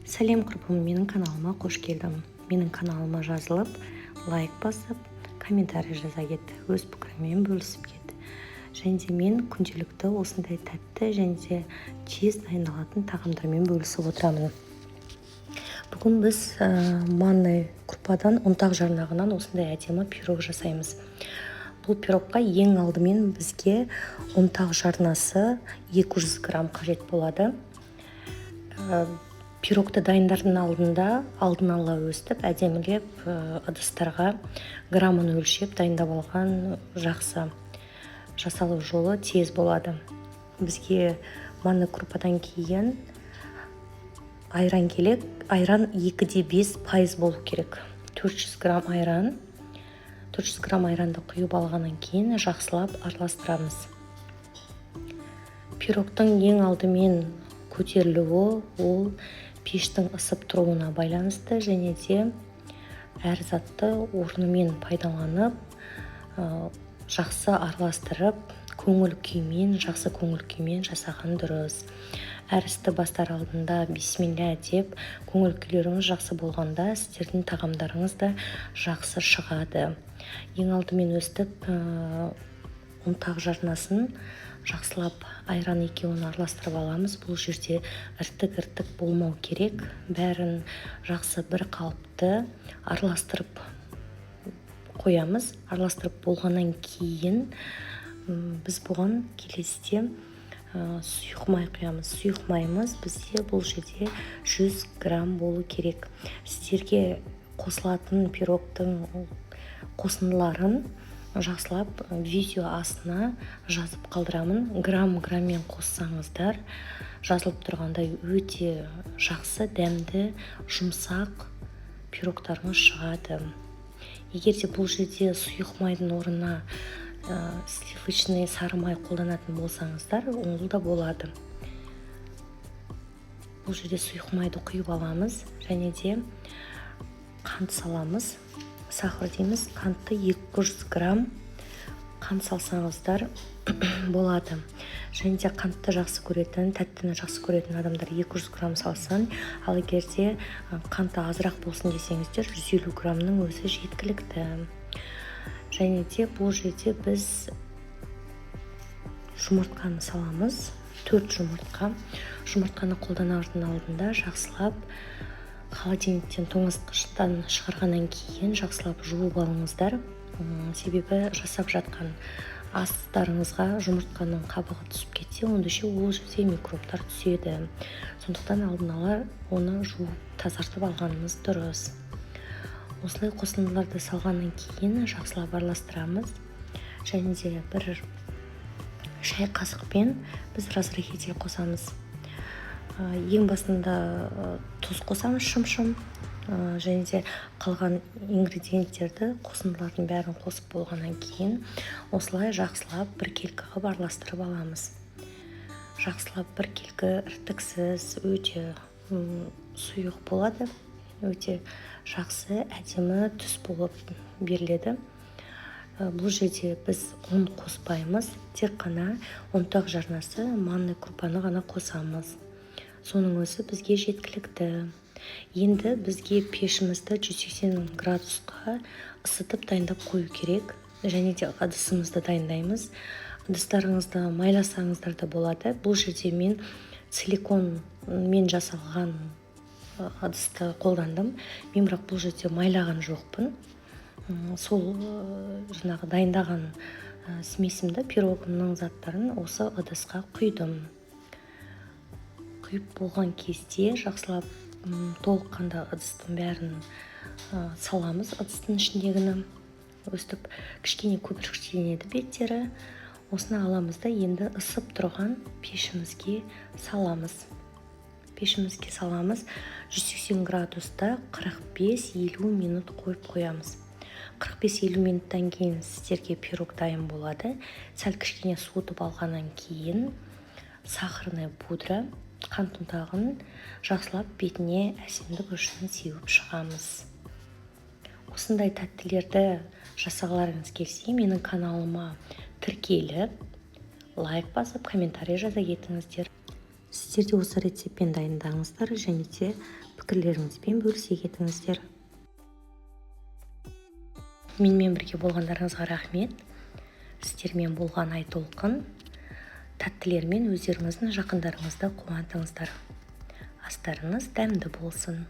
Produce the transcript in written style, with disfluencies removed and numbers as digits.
Сәлем, құрбым! Менің каналыма қош келдің! Менің каналыма жазылып, лайк басып, комментарий жаза кет, өз пікіріңмен бөлісіп кет. Және де мен күнделікті осындай тәтті және де тез дайындалатын тағамдармен бөлісіп отырамын. Бүгін біз манный крупадан, ұнтақ жарнағынан осындай әдемі пирог жасаймыз. Бұл пирогқа ең алдымен бізге ұнтақ жарнасы 200 грамм қажет болады. Пирогты дайындардың алдында алдын ала өстіп әдемілеп ыдыстарға граммын өлшеп дайындап алған жақсы, жасалу жолы тез болады. Бізге манный крупадан кейін айран керек. Айран 2,5% болу керек, 400 грамм айран. 400 грамм айранды құйып алғаннан кейін жақсылап араластырамыз. Пирогтың ең алдымен көтерілуі ол пештің ысып тұруына байланысты және де әр затты орнымен пайдаланып, жақсы араластырып, көңіл күймен, жақсы көңіл күймен жасаған дұрыс. Әр істі бастар алдында «Бисмилля» деп, көңіл күйлеріңіз жақсы болғанда, сіздердің тағамдарыңыз да жақсы шығады. Ең алдымен өстіп ұнтақ жарнасын жақсылап айран екеуін араластырып аламыз. Бұл жерде іртік іртік болмау керек, бәрін жақсы бір қалыпты араластырып қоямыз. Араластырып болғаннан кейін біз бұған келесіде сұйық май құямыз. Сұйық майымыз бізде бұл жерде 100 грамм болу керек. Сіздерге қосылатын пирогтың қосындыларын жақсылап видео астына жазып қалдырамын. Грамм грамммен қоссаңыздар, жазылып тұрғандай өте жақсы, дәмді, жұмсақ пирогтарыңыз шығады. Егер де бұл жерде сұйық майдың орнына сливочный, сары май қолданатын болсаңыздар, ол да болады. Бұл жерде сұйық майды құйып аламыз және де қант саламыз, сахар дейміз. Қантты 200 грамм қант салсаңыздар болады. Және де қантты жақсы көретін, тәттіні жақсы көретін адамдар 200 грамм салсын, ал егер де қанты азырақ болсын десеңіздер, 150 граммның өзі жеткілікті. Және де бұл жерде біз жұмыртқаны саламыз, төрт жұмыртқа. Жұмыртқаны қолданардың алдында жақсылап холодильниктен, тоңазытқыштан шығарғаннан кейін жақсылап жуып алыңыздар. Себебі жасап жатқан астарыңызға жұмыртқаның қабығы түсіп кетсе, онда ше, ол жерде микробтар түседі. Сондықтан алдын ала оны жуып, тазартып алғанымыз дұрыс. Осылай қосындыларды салғаннан кейін жақсылап араластырамыз және де бір шай қасықпен біз разрыхлитель қосамыз. Ең басында тұз қосамыз шым-шым және де қалған ингредиенттерді, қосындылардың бәрін қосып болғаннан кейін осылай жақсылап біркелкі қылып араластырып аламыз. Жақсылап біркелкі, іртіксіз, өте сұйық болады, өте жақсы, әдемі түс болып беріледі. Бұл жерде біз ұн қоспаймыз, тек қана ұнтақ жарнасы, манный крупаны ғана қосамыз, соның өзі бізге жеткілікті. Енді бізге пешімізді 180 градусқа ысытып, дайындап қою керек және де ыдысымызды дайындаймыз. Ыдыстарыңызды майласаңыздар да болады. Бұл жерде мен силиконмен жасалған ыдысты қолдандым мен, бірақ бұл жерде майлаған жоқпын. Сол жаңағы дайындаған смесімді, пирогымның заттарын осы ыдысқа құйдым. Құйып болған кезде жақсылап толыққанды ыдыстың бәрін саламыз. Ыдыстың ішіндегіні өстіп кішкене көпіршіктенеді беттері. Осыны аламыз да, енді ысып тұрған пешімізге саламыз. Пешімізге саламыз, 180 градуста 45-50 минут қойып қоямыз. 45-50 минуттан кейін сіздерге пирог дайын болады. Сәл кішкене суытып алғаннан кейін сахарная пудра, қант ұнтағын жақсылап бетіне әсемдік үшін сеуіп шығамыз. Осындай тәттілерді жасағыларыңыз келсе, менің каналыма тіркеліп, лайк басып, комментарий жаза кетіңіздер. Сіздер де осы рецептпен дайындаңыздар және де пікірлеріңізбен бөлісе кетіңіздер. Менімен бірге болғандарыңызға рахмет. Сіздермен болған Айтолқын. Тәттілермен өздеріңіздің жақындарыңызды қуантыңыздар. Астарыңыз дәмді болсын!